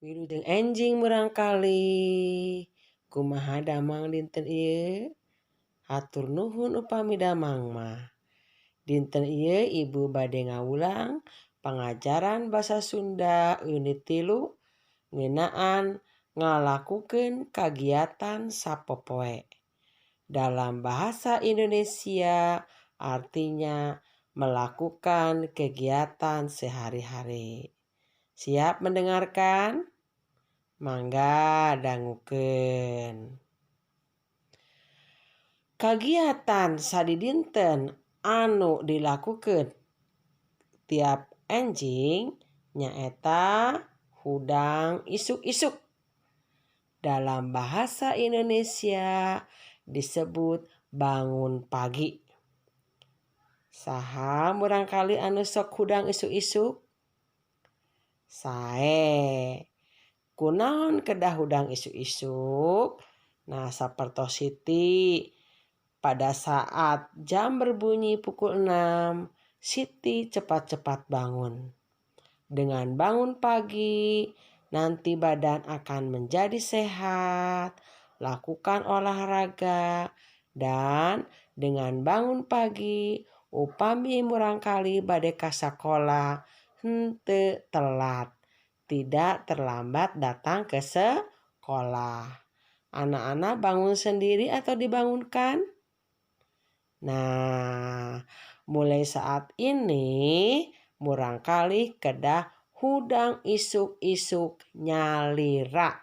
Wilujeng enjing murangkalih. Kumaha damang dinten ieu? Hatur nuhun upami damang mah. Dinten ieu Ibu bade ngawulang pangajaran basa Sunda unit 3 ngeunaan ngalakukeun kagiatan sapopoe. Dalam bahasa Indonesia artinya melakukan kegiatan sehari-hari. Siap mendengarkan? Mangga dangukeun. Kagiatan sadidinten anu dilakukeun tiap enjing nyaeta hudang isuk-isuk. Dalam bahasa Indonesia disebut bangun pagi. Saha murangkalih anu sok hudang isuk-isuk? Sae. Kunaon kedah hudang isuk-isuk? Nah, sapertos Siti, pada saat jam berbunyi pukul 6, Siti cepat-cepat bangun. Dengan bangun pagi, nanti badan akan menjadi sehat, lakukan olahraga, dan dengan bangun pagi, upami murangkalih bade ka sakola henteu telat, tidak terlambat datang ke sekolah. Anak-anak bangun sendiri atau dibangunkan? Nah, mulai saat ini murangkalih kedah hudang isuk-isuk nyalira.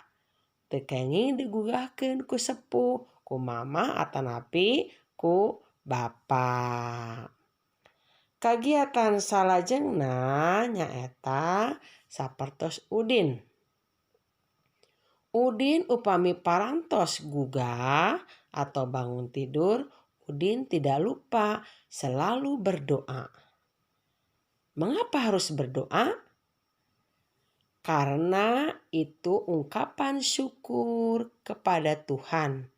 Teu kenging digugahkeun ku sepuh, ku mama atanapi ku bapa. Kagiatan salajengna nyaeta sapertos Udin. Udin upami parantos gugah atau bangun tidur, Udin tidak lupa selalu berdoa. Mengapa harus berdoa? Karena itu ungkapan syukur kepada Tuhan.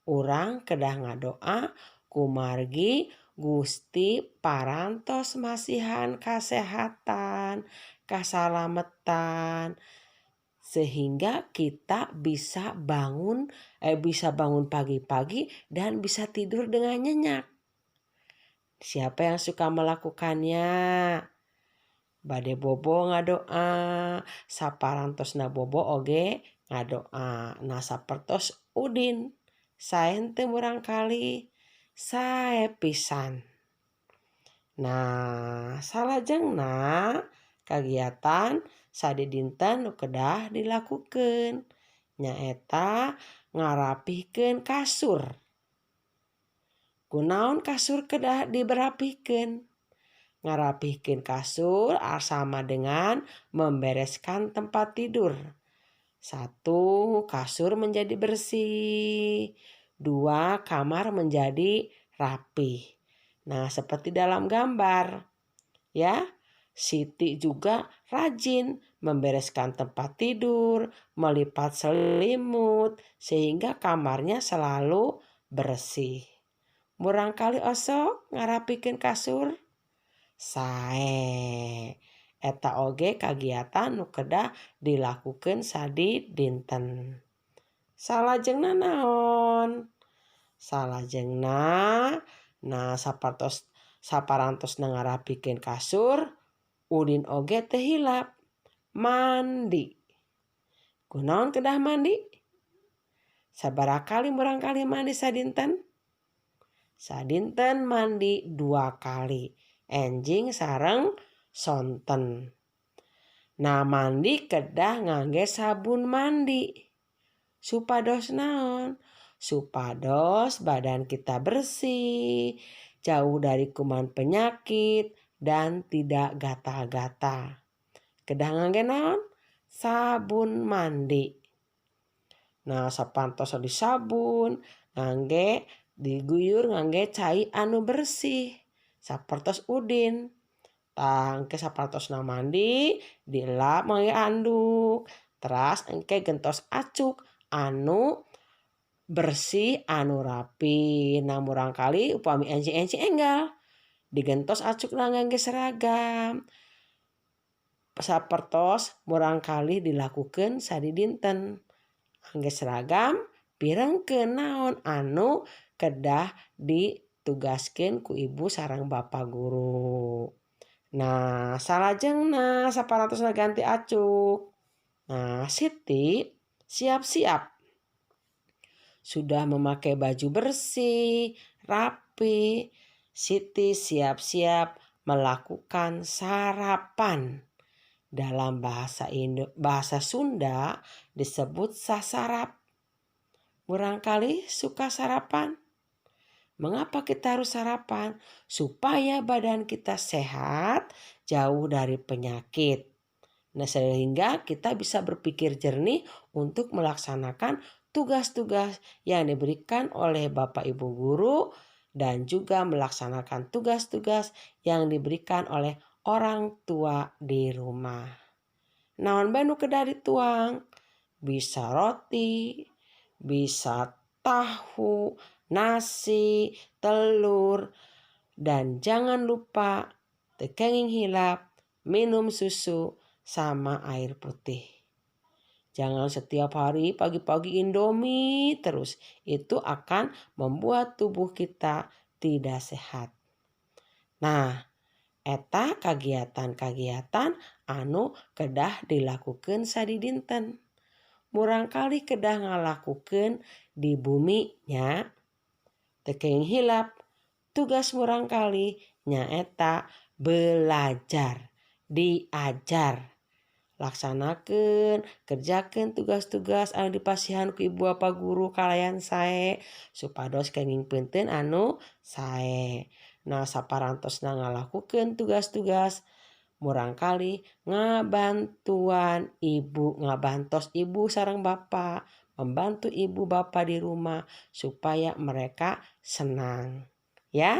Urang kedah ngadoa kumargi Gusti parantos masihan kasehatan, kasalametan, sehingga kita bisa bangun pagi-pagi dan bisa tidur dengan nyenyak. Siapa yang suka melakukannya? Bade bobo ngadoa, saparantosna bobo oge ngadoa. Nah, sapertos Udin, sae henteu murangkalih? Sae pisan. Nah, salajengna kagiatan sadidinten nu kedah dilakukeun nyaeta ngarapihkeun kasur. Kunaon kasur kedah diberapihkeun? Ngarapihkeun kasur sama dengan membereskan tempat tidur. Satu, kasur menjadi bersih. Dua, kamar menjadi rapih. Nah, seperti dalam gambar, ya. Siti juga rajin membereskan tempat tidur, melipat selimut, sehingga kamarnya selalu bersih. Murangkalih osok ngarapihkeun kasur? Sae. Eta oge kagiatan nu kedah dilakukeun sadidinten. Salajengna naon? Salajengna, nah, sapertos saparantosna ngarapihkeun kasur, Udin oge teu hilap mandi. Kunaon kedah mandi? Sabaraha kali murangkalih mandi sadinten? Sadinten mandi dua kali, enjing sareng sonten. Nah, mandi kedah ngangge sabun mandi. Supados naon? Supados badan kita bersih, jauh dari kuman penyakit, dan tidak gatal-gatal. Kedah ngangge naon? Sabun mandi. Nah, sapantos disabun, ngangge diguyur ngangge cai anu bersih. Sapertos Udin. Tah, engke saparantosna mandi, dilap ngangge anduk, teras engke gentos acuk anu bersih, anu rapi. Nah, murangkalih upami enjing-enjing enggal digentos acukna ngangge seragam. Sapertos murangkalih dilakukeun sadidinten. Angge seragam pirengkeun naon anu kedah ditugaskeun ku ibu sareng bapa guru. Nah, salajengna saparantosna ganti acuk. Nah, Siti siap-siap. Sudah memakai baju bersih, rapi. Siti siap-siap melakukan sarapan. Dalam bahasa Sunda disebut sasarap. Murangkalih suka sarapan? Mengapa kita harus sarapan? Supaya badan kita sehat, jauh dari penyakit. Nah, sehingga kita bisa berpikir jernih untuk melaksanakan tugas-tugas yang diberikan oleh Bapak Ibu guru dan juga melaksanakan tugas-tugas yang diberikan oleh orang tua di rumah. Naon bae nu kedah dituang? Bisa roti, bisa tahu, nasi, telur, dan jangan lupa teu kenging hilap minum susu sama air putih. Jangan setiap hari pagi-pagi Indomie terus. Itu akan membuat tubuh kita tidak sehat. Nah, eta kagiatan-kagiatan anu kedah dilakukeun sadidinten. Murangkalih kedah ngalakukeun di bumi nya. Teu kenging hilap tugas murangkalih nyaeta belajar, diajar. Laksanakeun, kerjakeun tugas-tugas anu dipasihan ku ibu bapa guru kalayan sae supados kenging peunteun anu sae. Nah, saparantosna ngalakukeun tugas-tugas murangkalih ngabantuan ibu, ngabantos ibu sareng bapa, membantu ibu bapa di rumah supaya mereka senang. Ya.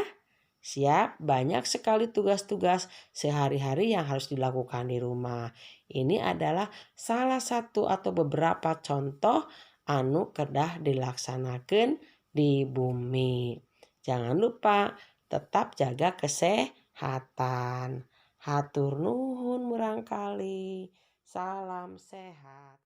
Siap, banyak sekali tugas-tugas sehari-hari yang harus dilakukan di rumah. Ini adalah salah satu atau beberapa contoh anu kedah dilaksanakeun di bumi. Jangan lupa tetap jaga kesehatan. Hatur nuhun murangkalih. Salam sehat.